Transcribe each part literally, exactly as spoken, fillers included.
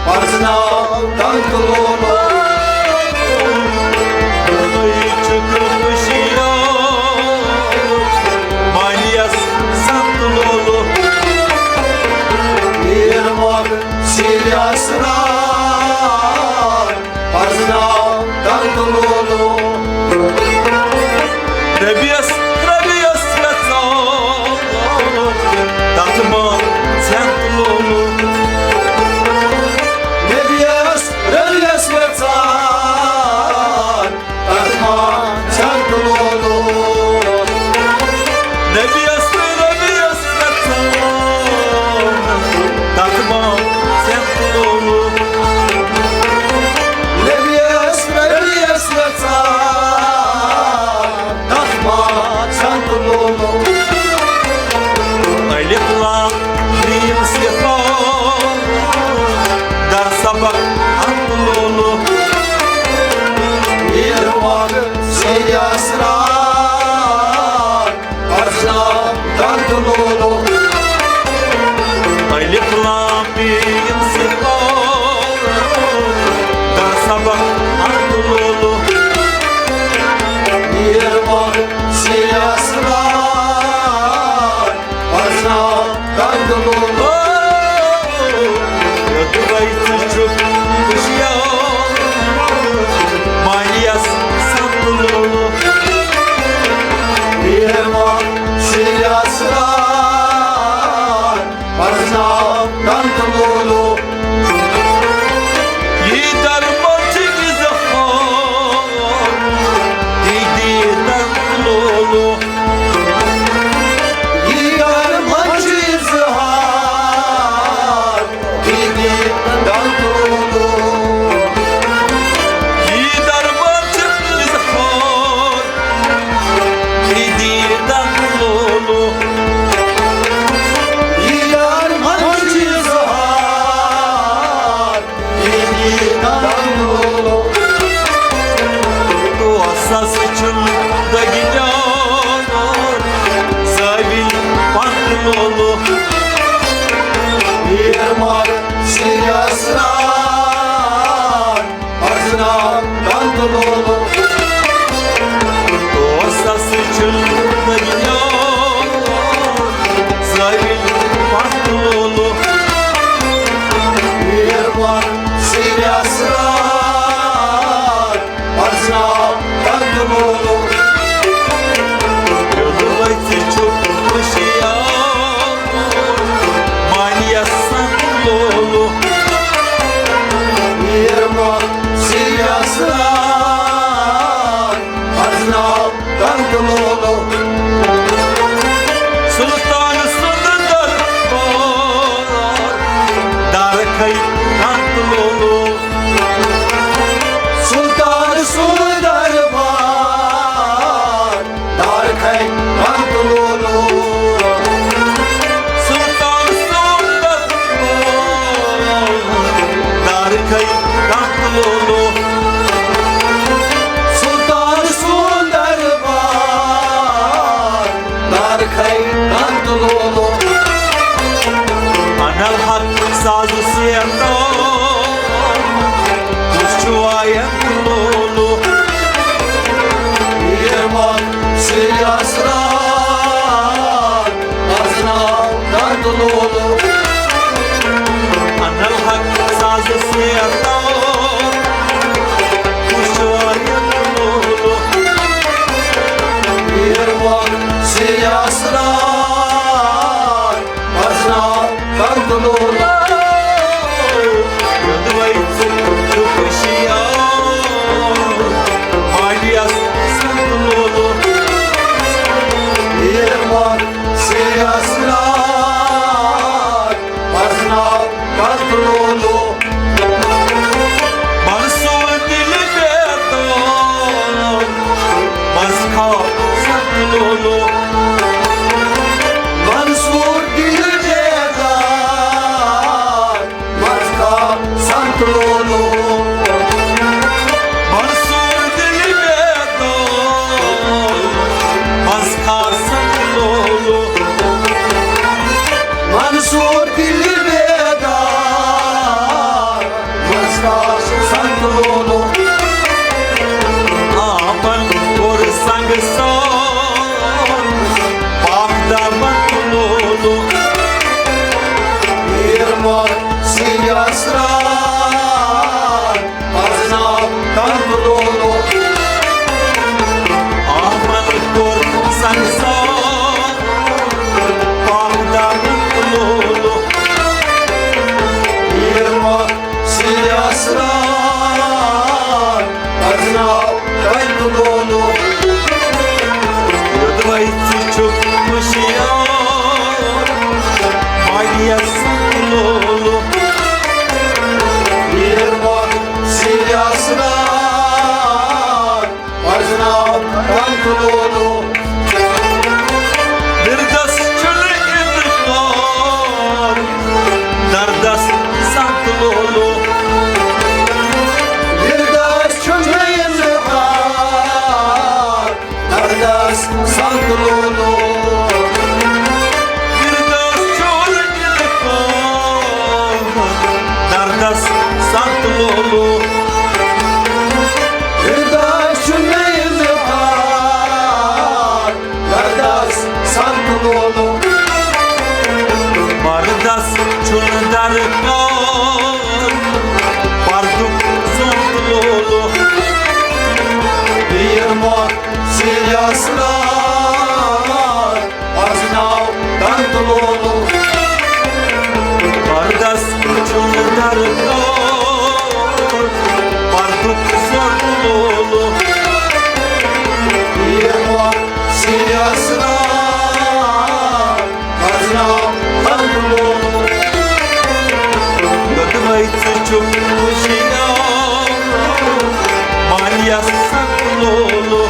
پرزناو تنگ لولو۔ دُنیاہٕچ خوشیو مانیس سنت لولو۔ میر مۄغل سیٖری اسرار پرزناو تنگ لولو۔ ربیس، ربیس یژھان تتھ ما ژھٮ۪نت لولو۔ ربیس، ربیس یژھان تتھ ما ژھٮ۪نت لولو۔ ربیس، ربیس یژھان تتھ ما ژھٮ۪نت لولو۔ ربیس، ربیس یژھان تتھ ما ژھٮ۪نت لولو۔ الف لام میم صفات در سبق انت لولو۔ میر مۄغل سیٖری اسرار پرزناو تنگ لولو۔ الف لام میم صفات در سبق انت لولو۔ میر مۄغل سیٖری اسرار پرزناو تنگ لولو۔ دُبے ژٕ چھُکھ ہوشیار مانیس سنت لولو۔ میر مۄغل سیٖری اسرار پرزناو تنگ لولو۔ یہِ درمان چھِ اظہار دیدی تنگ لولو۔ یہِ درمان چھِ اظہار دیدی تنگ لولو۔ یہِ درمان چھِ اظہار دیدی تنگ لولو۔ یہِ درمان چھِ اظہار دوستس چھُنہٕ دگہِ نیان، زٲوِل پنٛد لولو۔ میر مۄغل سیٖری اسرار پرزناو تنگ لولو۔ دوستس چھُنہٕ دگہِ نیان، زٲوِل پنٛد لولو۔ میر مۄغل سیٖری اسرار پرزناو تنگ لولو۔ یوٚدوَے ژٕ چھُکھ ہوشیار مانیس سنت لولو۔ میر مۄغل سیٖری اسرار پرزناو تنگ لولو۔ سلطان سُنٛد دربار دارکھے تنگ لولو۔ سلطان سُنٛد دربار دارکھے تنگ لولو۔ سلطان سُنٛد دربار دارکھے تنگ لولو۔ سلطان سُنٛد دربار دارکھے تنگ لولو۔ انل حق ساز سیرتو، کُس چھُ وایان لولو؟ میر مۄغل سیٖری اسرار پرزناو تنگ لولو۔ انل حق ساز سیرتو، کُس چھُ وایان لولو؟ میر مۄغل سیٖری اسرار پرزناو تنگ لولو۔ یوٚدوَے ژٕ چھُکھ ہوشیار مانیس سنت لولو۔ میر مۄغل سیٖری اسرار پرزناو تنگ لولو۔ منصور دل بیدار، منٛز کھا سنت لولو۔ منصور دل بیدار، منٛز کھا سنت لولو۔ منصور دل بیدار، منٛز کھا سنت لولو۔ منصور دل اسرار، پرزناو کنگ لولو۔ آمن کوٚر سنگسار، پاک دامن لولو۔ پیر مۄخصر اسرار، پرزناو کنگ لولو۔ یوٚدوَے ژٕ چھُکھ ہوشیار، واریاہ سخت لولو۔ پیر مۄخصر اسرار، پرزناو کنگ لولو۔ وردس چھُنہٕ انکار، دردس سخت لولو۔ وردس چھُنہٕ انکار، دردس سخت لولو۔ وردس چھُنہٕ انکار، دردس سخت لولو۔ وردس چھُنہٕ انکار، دردس سخت لولو۔ پردس چھُنہٕ درکار، پردُک سخت لولو۔ پیر مۄخصر اسرار، پرزناو کنگ لولو۔ پردس چھُنہٕ درکار، پردُک سخت لولو۔ پیر مۄخصر اسرار، پرزناو کنگ لولو۔ یوٚدوَے ژٕ چھُکھ ہوشیار، واریاہ سخت لولو۔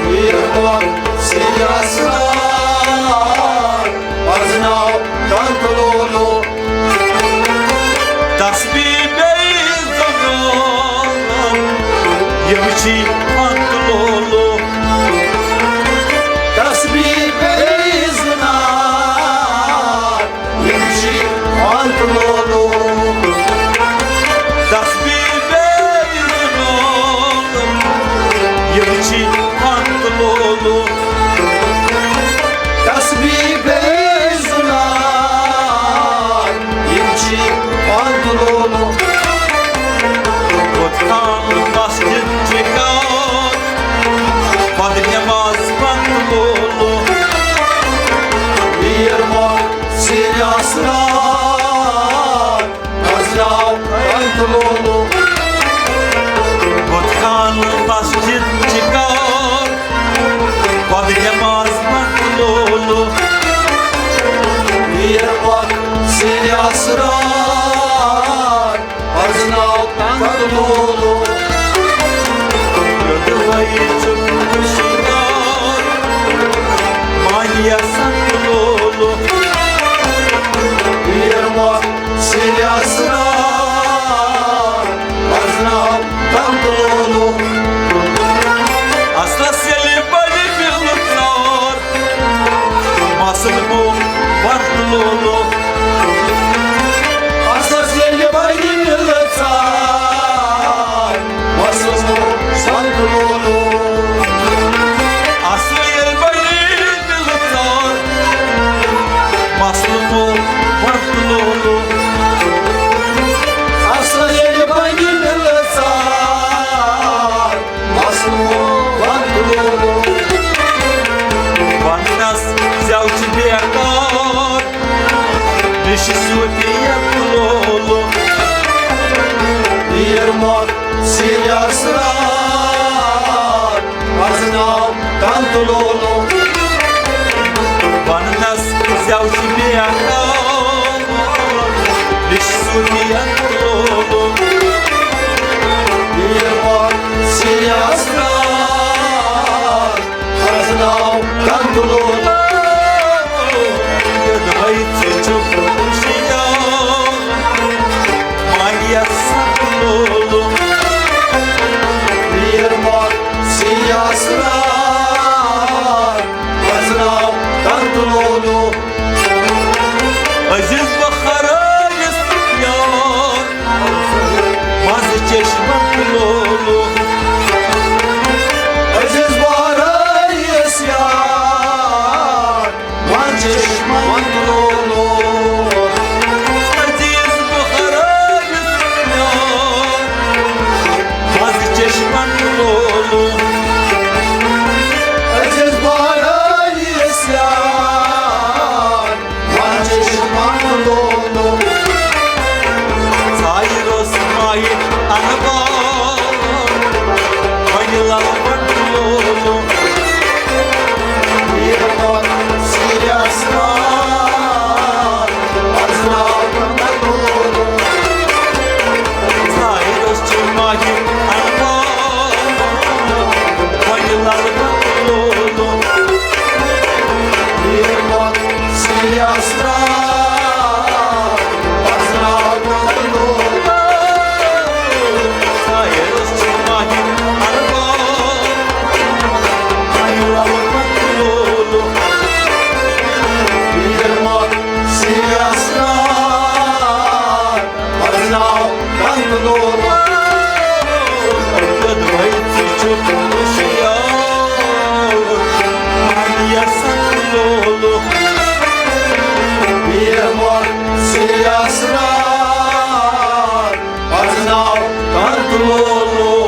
پیر مۄخصر اسرار، پرزناو کنگ لولو۔ تسبیح بیٚیہِ زنان، یِم چھِ پنت لولو۔ تسبیح بیٚیہِ زنان، یِم چھِ پنت لولو۔ تسبیح بیٚیہِ زنان، یِم چھِ پنت لولو۔ تسبیح بیٚیہِ زنان، یِم چھِ پنت لولو۔ بُت خانہٕ مسجد چھِ کار، پتہٕ نماز پنت لولو۔ پیر مۄخصر اسرار، پرزناو کنگ لولو۔ بُت خانہٕ مسجد چھِ کار، پتہٕ نماز پنت لولو۔ پیر مۄخصر اسرار، پرزناو کنگ لولو۔ یوٚدوَے چھُکھ ہوشیار، واریاہ سخت لولو۔ پیر مۄخصر اسرار، پرزناو کنگ لولو۔ اصلس ییٚلہِ بنہِ مِلہٕ ژار، مسلہٕ گوٚو وقت لولو۔ اصلس ییٚلہِ بنہِ مِلہٕ ژار، مسلہٕ گوٚو وقت لولو۔ اصل ییٚلہِ بنہِ مِلہٕ ژار، مسلہٕ گوٚو وقت لولو۔ اصل ییٚلہِ بنہِ مِلہٕ ژار، مسلہٕ گوٚو وقت لولو۔ وننس زٮ۪و چھِ بیکار، یہِ چھِ صوٗفیت لولو۔ پیر مۄخصر اسرار، پرزناو کنگ لولو۔ وننس زٮ۪و چھِ بیکار، یہِ چھِ صوٗفیت لولو۔ پیر مۄخصر اسرار، پرزناو کنگ لولو۔ یوٚدوَے ژٕ چھُکھ ہوشیار، واریاہ سخت لولو۔ پیر مۄخصر اسرار، پرزناو کنگ لولو۔ عزیز بخارٲیِس یار، مزٕ چشمہٕ لولو۔ عزیز بخارٲیِس یار، بیمار سیاسرار پزناو کنٹرول۔